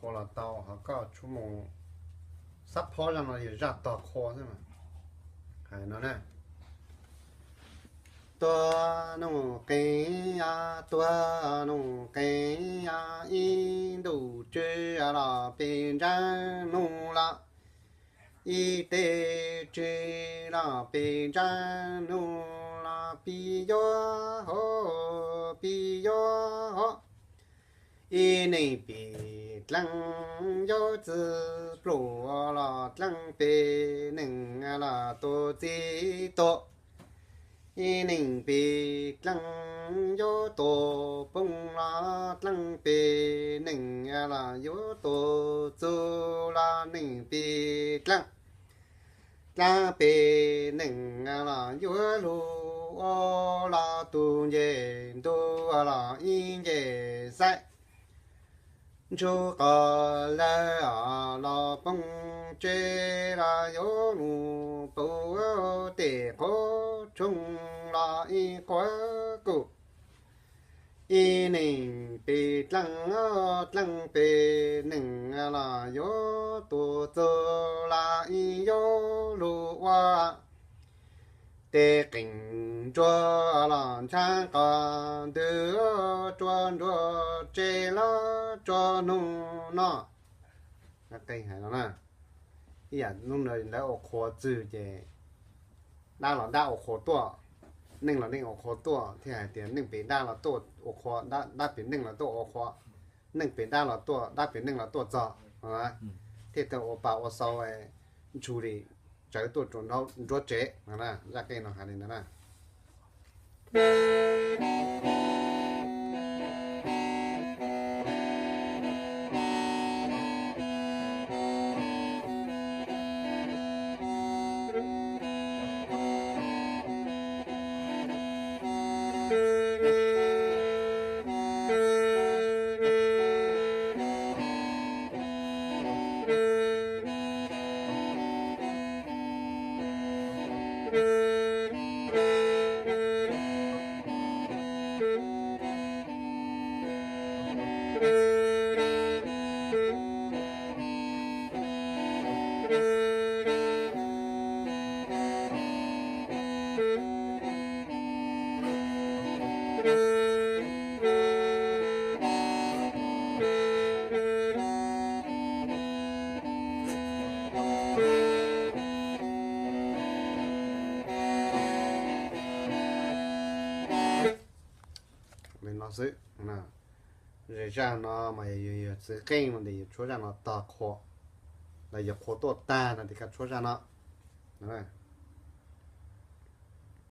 Ua los tau, ho koj tsuas mus xab phob zaj no yog zaj tog qhua xwb mas. Hais no na: Tuag nuj qees, tuag nuj qees, ib ntuj tswv los pes ntsa nuj los, ib teb tswv los pes ntsa nuj los, pib yuav hov, pib yuav hov. Ib neeg pem dlaab yuav txiv pluj los dlaab pem neeg los tua txiv tuag. Ib neeg pem dlaab yuav tua poob los dlaab pem neeg los yuav tua txug los neeg pem dlaab, dlaab pem neeg los yuav lug ua los tug nce ntug los ib nce xaib. Ntsuj qos lawg los poob tseg los yuav mus puv tej quav tshoob los ib quav kuj. Ib neeg pem dlaab, dlaab pem neeg los yuav tua txug los ib yuav lug ua tej qeej nruas los ntshav qos ntws, tsuas nruas tsev los tsuas nug noj. Ib yam hnub no lawv ua qhua txwg ces dab los dab ua qhua tuaj, neeg los neeg ua qhua tuaj, thiaj hais tias neeg pem dab los tuaj ua qhua, dab pem neeg los tuaj ua qhua, neeg pem dab los tuaj, dab pem neeg los tuaj txog, thiaj tau ua pa ua xau ntshua li tsawv tuaj rau nruab tsev. Zaj qeej no hais li ntawd na. Li no xwb. Zaj no mas yog txwv qeej no tes yog tshuab zaj no tog qhua, los yog qhua tuaj tag no tes koj tshuab zaj no.